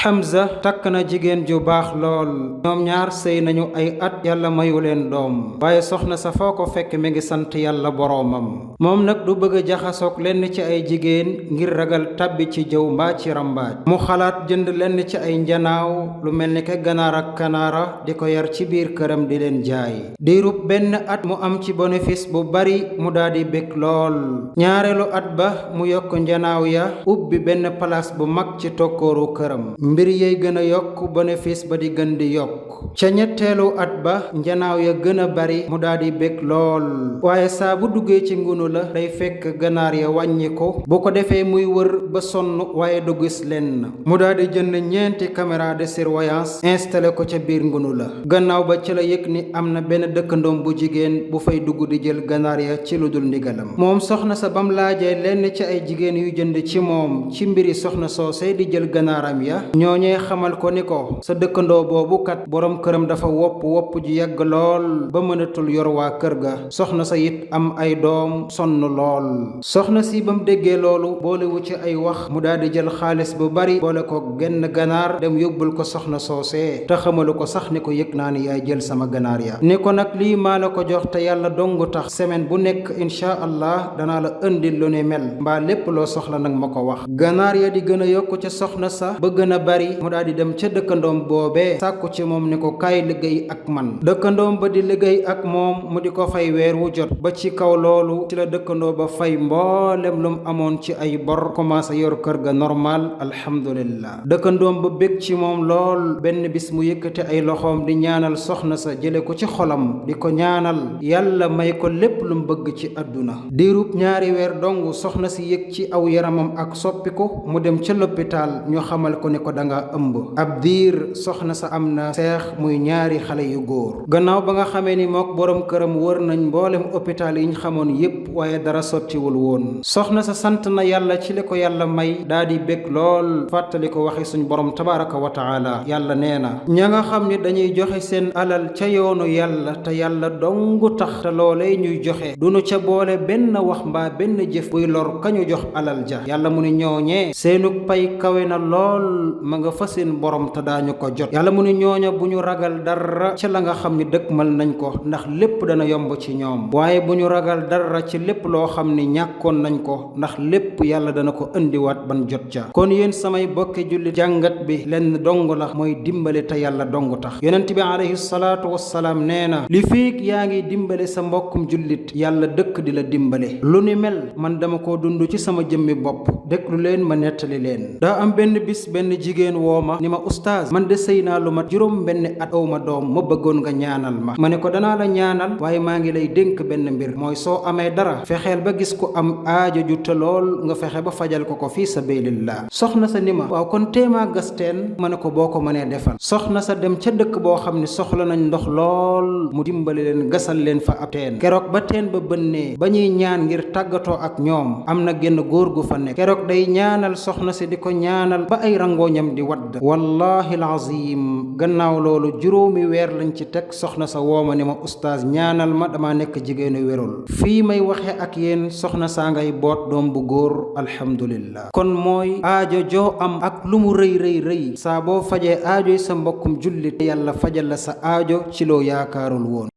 Hamza takk na jigéen ju baax lool ñoom ñaar sëy nañu ay at yàlla mayu leen doom waaye soxna sa foo ko fekk mi ngi sant yàlla boroomam moom nag du bëgg a jaxasoog lenn ci ay jigéen ngir ragal tàbbi ci jëw mbaa ci rambaaj mu xalaat jënd lenn ci ay njanaaw lu mel ni ke ganaar ak kanaara di ko yar ci biir këram di leen jaay diirub benn at mu am ci bénéfice bu bari mu daldi bég lool ñaareelu at ba mu yokk njanaaw ya ubbi benn palaas bu mag ci tokkooru këram mbir yey gën a yokk bénéfice ba di gën di yokk ca ñetteelu at ba njanaaw ya gën a bari mu daldi bég lool waaye saa bu duggee ci ngunu la day fekk ganaar ya wàññi ko bu ko defee muy wër ba sonn waaye du gis lenn mu daldi jënd ñeenti caméra de surveillance installé ko ca biir ngunu la gannaaw ba ci la yëg ni am na benn dëkkandoom bu jigéen bu fay dugg di jël ganaar ya ci lu dul ndigalam moom soxna sa bam laajee lenn ci ay jigéen yu jënd ci moom ci mbiri soxna soosee di jël ganaaram ya ñooñee xamal ko ni ko sa dëkkandoo boobu kat boroom këram dafa wopp ji yàgg lool ba mënatul yor waa kër ga soxna sa it am ay doom sonn lool soxna si ba mu déggee loolu boolewu ci ay wax mu daldi jël xaalis bu bari boole ko genn ganaar dem yóbbul ko soxna soosee te xamalu ko sax ni ko yëg naa ni yaay jël sama ganaar ya ni ko nag lii maa la ko jox te yàlla dongu tax semaine bu nekk insha allah danaa la indil lu ne mel mbaa lépp loo soxla nag ma ko wax ganaar ya di gën a yokku ca soxna sa ba gën a bari mu daldi dem ca dëkkandoom boobee sàkku ci moom ni ko kaay liggéey ak man dëkkandoom ba di liggéey ak moom mu di ko fay weer wu jot ba ci kaw loolu ci la dëkkandoo ba fay mboolem lu mu amoon ci ay bor commencé yor kër ga normal alhamdulillah dëkkandoom ba bég ci moom lool benn bis mu yëkkati ay loxoom di ñaanal soxna sa jële ko ci xolam di ko ñaanal yàlla may ko lépp lu mu bëgg ci àdduna diirub ñaari weer dong soxna si yëg ci aw yaramam ak soppiku mu dem ca lopitaal ñu xamal ko ni ko danga ëmb ab diir soxna sa am na seex muy ñaari xale yu góor gannaaw ba nga xamee ni mook boroom këram wër nañ mboolem hôpital yi ñu xamoon yépp waaye dara sottiwul woon soxna sa sant na yàlla ci li ko yàlla may daa di bég lool fàttali ko waxi suñ borom tabaraka wa taala yàlla nee na ña nga xam ni dañuy joxe seen alal ca yoonu yàlla te yàlla dongu tax te loolee ñuy joxe duñu ca boole benn wax mbaa benn jëf buy lor kañu jox alal ja yàlla mu ni ñooñee seenug pay kawe na lool ma nga fa seen borom te daañu ko jot yàlla mu ni ñooña bu ñu ragal dara ca la nga xam ni dëkkmal nañ ko ndax lépp dana yomb ci ñoom waaye bu ñu ragal dara ci lépp loo xam ni ñàkkoon nañ ko ndax lépp yàlla dana ko indiwaat ban jot ca kon yéen samay bokki jullit jàngat bi lenn dong la mooy dimbale te yàlla dong tax yonent bi alayhi salaatu wassalaam nee na li fiig yaa ngi dimbale sa mbokkum jullit yàlla dëkk di la dimbale lu ni mel man dama ko dund ci sama jëmmi bopp déglu leen ma nettali leen daa am benn bis benn jigéen woo ma ni ma oustaz man de sëy naa lu mat juróom benn at aw ma doom ma bëggoon nga ñaanal ma ne ko danaa la ñaanal waaye maa ngi lay dénk benn mbir mooy soo amee dara fexeel ba gis ku am aajo ju te lool nga fexe ba fajal ko fii sabilillah soxna sa ni ma waaw kon téemaa gas teen ma ne ko boo ko mënee defal soxna sa dem ca dëkk boo xam ne soxla nañ ndox lool mu dimbali leen gasal leen fa ab teen keroog ba teen ba bënnee ba ñuy ñaan ngir tàggatoo ak ñoom am na genn góor gu fa nekk keroog day ñaanal soxna si di ko ñaanal ba ay rangooñam di wadd wallahi alazim gannaaw loolu juróomi weer lañ ci teg soxna sa wooma ni ma oustaz ñaanal ma dama nekk jigéenu wérul fii may waxe ak yéen soxna saa ngay boot doom bu góor alhamdulillah kon mooy aajo joo am ak lu mu rëy saa boo fajee aajoy sa mbokkum jullit yàlla fajal la sa aajo ci loo yaakaarul woon